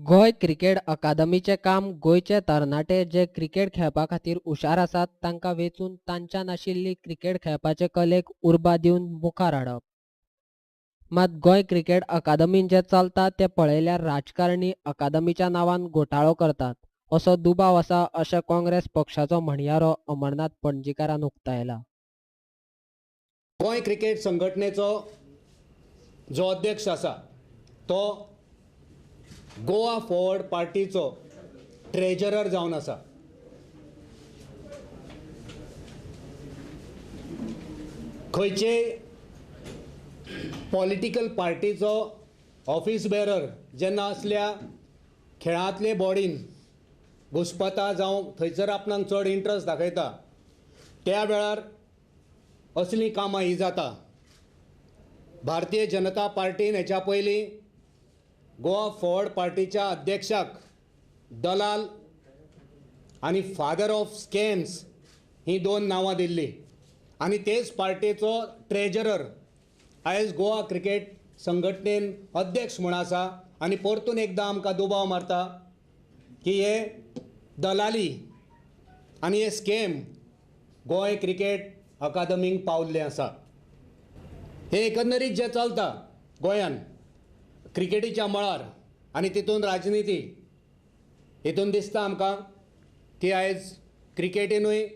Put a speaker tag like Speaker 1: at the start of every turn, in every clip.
Speaker 1: Goa cricket अकादमीचें काम गोंयचे तरणाटे जे क्रिकेट खेळपा खातीर हुशार आसात तांकां वेंचून तांच्या नाशिल्ली क्रिकेट खेळपाचे कलेक उर्बा दिवन मुखार हाडप. मात गोंय क्रिकेट अकादमीन जें चलता तें पळयल्यार राजकारणी अकादमीच्या नांवान घोटाळो करतात असो दुबाव आसा अशें काँग्रेस पक्षाचो म्हणयारो अमरनाथ पणजीकारान उक्तायला.
Speaker 2: गोंय क्रिकेट संघटनेचो जो अध्यक्ष आसा तो गोवा फॉरवर्ड पार्टीचो ट्रेजरर जावन आसा. खंयचे पॉलिटिकल पार्टीचो ऑफिस बेरर जेन्ना असल्या खेळांतले बॉडीन घुस्पता जावं थंयसर आपणाक चड इंट्रस्ट दाखयता त्या वेळार असलीं कामां ही जाता. भारतीय जनता पार्टीन हेच्या पयलीं गोवा फॉरवर्ड पार्टीच्या अध्यक्षाक दलाल आनी फादर ऑफ स्कॅम्स ही दोन नांवां दिल्लीं आनी तेच पार्टीचो ट्रेजरर आयज गोवा क्रिकेट संघटनेन अध्यक्ष म्हूण आसा आनी परतून एकदां आमकां दुबाव मारता की हे दलाली आनी हे स्कॅम गोंय क्रिकेट अकादमीक पावल्ले आसा. हे एकंदरीत जें चलता गोंयान क्रिकेटीच्या मळार आनी तितून राजनिती हितून दिसता आमकां की आयज क्रिकेटीनूय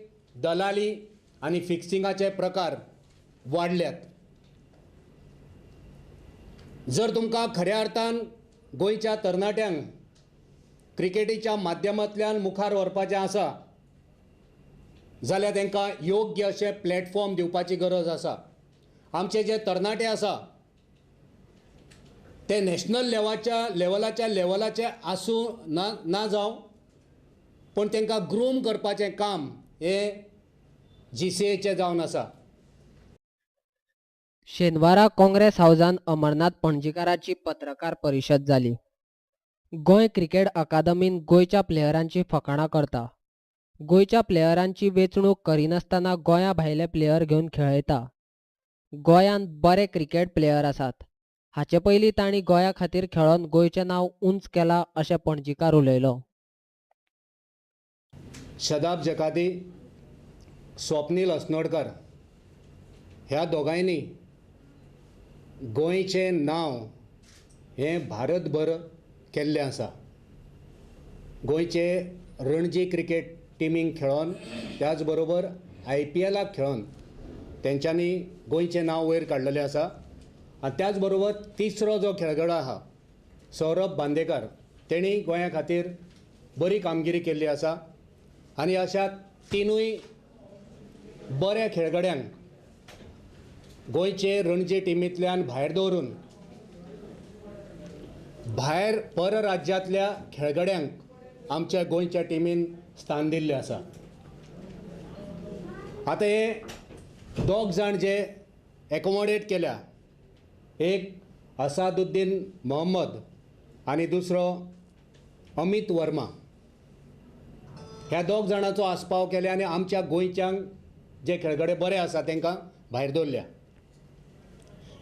Speaker 2: दलाली आनी फिक्सिंगाचे प्रकार वाडल्यात. जर तुमकां खऱ्या अर्थान गोंयच्या तरणाट्यांक क्रिकेटीच्या माध्यमांतल्यान मुखार व्हरपाचें आसा जाल्यार तांकां योग्य अशें प्लॅटफॉर्म दिवपाची गरज आसा. आमचे जे तरणाटे आसा ते नॅशनल लेवलाचे आसूं ना ना जावं पूण तांकां ग्रूम करपाचें काम हें GCAचें जावन आसा.
Speaker 1: शेनवारा काँग्रेस हावजान अमरनाथ पणजीकाराची पत्रकार परिशद जाली. गोंय क्रिकेट अकादमीन गोंयच्या प्लेयरांची फकाणां करता. गोंयच्या प्लेयरांची वेंचणूक करिनासतना गोंया भायले प्लेयर घेवन खेळयता. गोंयांत बरे क्रिकेट प्लेयर आसात. हाचे पयलीं तांणी गोंया खातीर खेळोन गोंयचें नांव उंच केलां अशें पणजीकार उलयलो.
Speaker 2: शदाब जकाती, स्वप्नील अस्नोडकर ह्या दोगांयनी गोंयचें नांव हें भारतभर केल्लें आसा. गोंयचे रणजी क्रिकेट टिमींक खेळोन त्याच बरोबर IPLाक खेळोन तेंच्यांनी गोंयचें नांव वयर काडलेलें आसा. आनी त्याच बरोबर तिसरो जो खेळगडो आसा सौरभ बांदेकर तेणी गोंया खातीर बरी कामगिरी केल्ली आसा आनी अशा तिनूय बऱ्या खेळगड्यांक गोंयचे रणजी टिमींतल्यान भायर दवरून भायर परराज्यांतल्या खेळगड्यांक आमच्या गोंयच्या टिमीन स्थान दिल्लें आसा. आतां हे दोग जाण जे एकोमोडेट केल्या, एक असादुद्दीन मोहम्मद आनी दुसरो अमित वर्मा, ह्या दोग जाणांचो आस्पाव केल्या आनी आमच्या गोंयच्यांक जे खेळगडे बरे आसा तांकां भायर दवरल्या.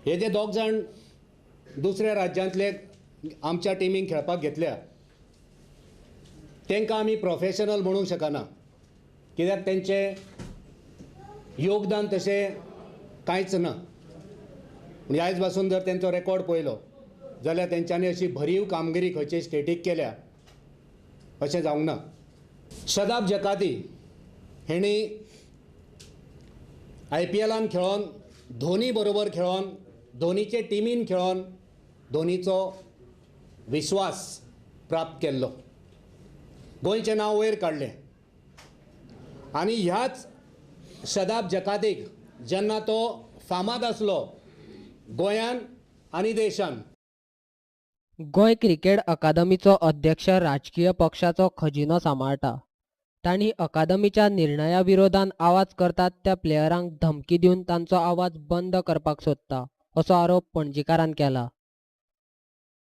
Speaker 2: हे जे दोग जाण दुसऱ्या राज्यांतले आमच्या टिमीक खेळपाक घेतल्या तांकां आमी प्रोफेशनल म्हणूंक शकना कित्याक तेंचें योगदान तशें कांयच ना. म्हणजे आयज पासून जर तेंचो रेकॉर्ड पळयलो जाल्यार तेंच्यांनी अशी भरीव कामगिरी खंयचे स्टेटीक केल्या अशें जावंक ना. शदाब जकाती हेणी IPLान खेळोन धोनी बरोबर खेळोन धोनीचे टिमीन खेळोन धोनीचो विश्वास प्राप्त केल्लो, गोंयचें नांव वयर काडलें. आनी ह्याच शदाब जकातीक जेन्ना तो फामाद आसलो गोंयान आनी देशान.
Speaker 1: गोंय क्रिकेट अकादमीचो अध्यक्ष राजकीय पक्षाचो खजिनो सांबाळटा. तांणी अकादमीच्या निर्णया विरोधान आवाज करतात त्या प्लेयरांक धमकी दिवन तांचो आवाज बंद करपाक सोदता असो आरोप पणजीकारान केला.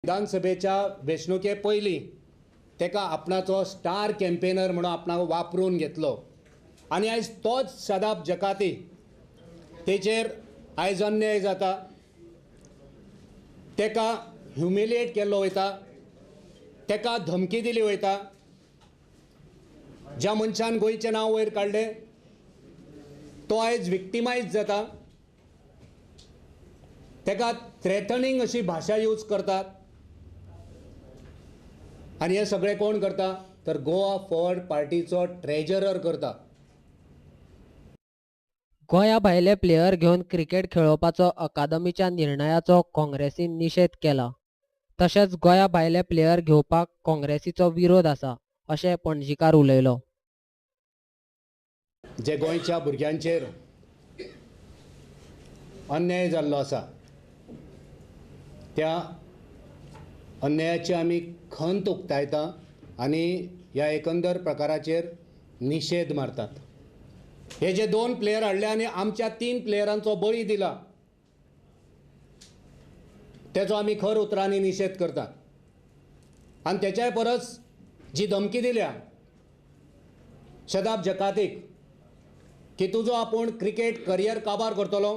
Speaker 2: विधानसभेच्या वेंचणुके पयलीं ताका आपणाचो स्टार कॅम्पेनर म्हणून आपणाक वापरून घेतलो आनी आयज तोच शदाब जकाती तेचेर आयज अन्याय जाता, ताका ह्युमिलिएट केल्लो वयता. तेका धमकी दिली वयता. ज्या मनशान गोंयचें नांव वयर काडलें तो आयज विक्टिमायज जाता. तेका थ्रेटनिंग अशी भाशा यूज करतात. आनी हें सगळें कोण करता तर गोवा फॉरवर्ड पार्टीचो ट्रेजरर करता.
Speaker 1: गोंया भायले प्लेयर घेवन क्रिकेट खेळोवपाचो अकादमीच्या निर्णयाचो काँग्रेसीन निशेध केला. तशेंच गोंया भायले प्लेयर घेवपाक काँग्रेसीचो विरोध आसा अशें पणजीकार उलयलो.
Speaker 2: जे गोंयच्या भुरग्यांचेर अन्याय जाल्लो आसा त्या अन्यायाची आमी खंत उक्तायता आनी ह्या एकंदर प्रकाराचेर निशेध मारतात. हे जे 2 प्लेयर हाडले आनी आमच्या 3 प्लेयरांचो बळी दिला तेचो आमी खर उतरांनी निशेध करतात. आनी तेच्याय परस जी धमकी दिल्या शदाब जकातीक की तुजो आपूण क्रिकेट करियर काबार करतलो,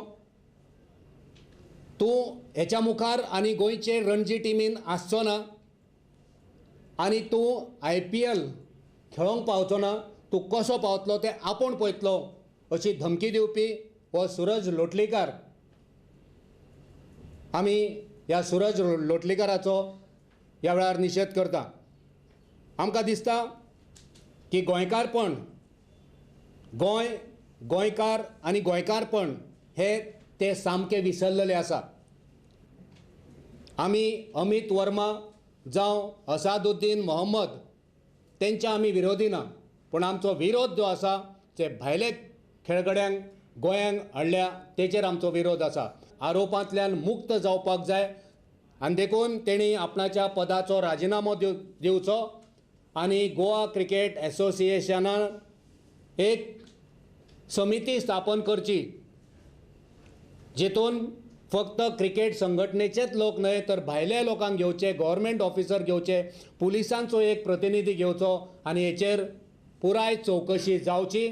Speaker 2: तूं हेच्या मुखार आनी गोंयचे रणजी टिमीन आसचो ना आनी तूं IPL खेळोंक पावचो ना, तूं कसो पावतलो तें आपूण पळयतलो अशी धमकी दिवपी हो सूरज लोटलीकार. आमी ह्या सूरज लोटलीकाराचो ह्या वेळार निशेध करता. आमकां दिसता की गोंयकारपण, गोंय, गोंयकार आनी गोंयकारपण हे ते सामके विसरलेले आसा. आमी अमित वर्मा जावं असादुद्दीन मोहम्मद तेंच्या आमी विरोधी ना, पूण आमचो विरोध जो आसा ते भायले खेळगड्यांक गोंयांक हाडल्या तेचेर आमचो विरोध आसा. आरोपांतल्यान मुक्त जावपाक जाय आनी देखून तेणी आपणाच्या पदाचो राजिनामो दिवचो आनी गोवा क्रिकेट एसोसिएशनान एक समिती स्थापन करची जितून फक्त क्रिकेट संघटनेचेच लोक न्हय तर भायल्या लोकांक घेवचे, गव्हर्मेंट ऑफिसर घेवचे, पुलिसांचो एक प्रतिनिधी घेवचो आनी हेचेर पुराय चवकशी जावची.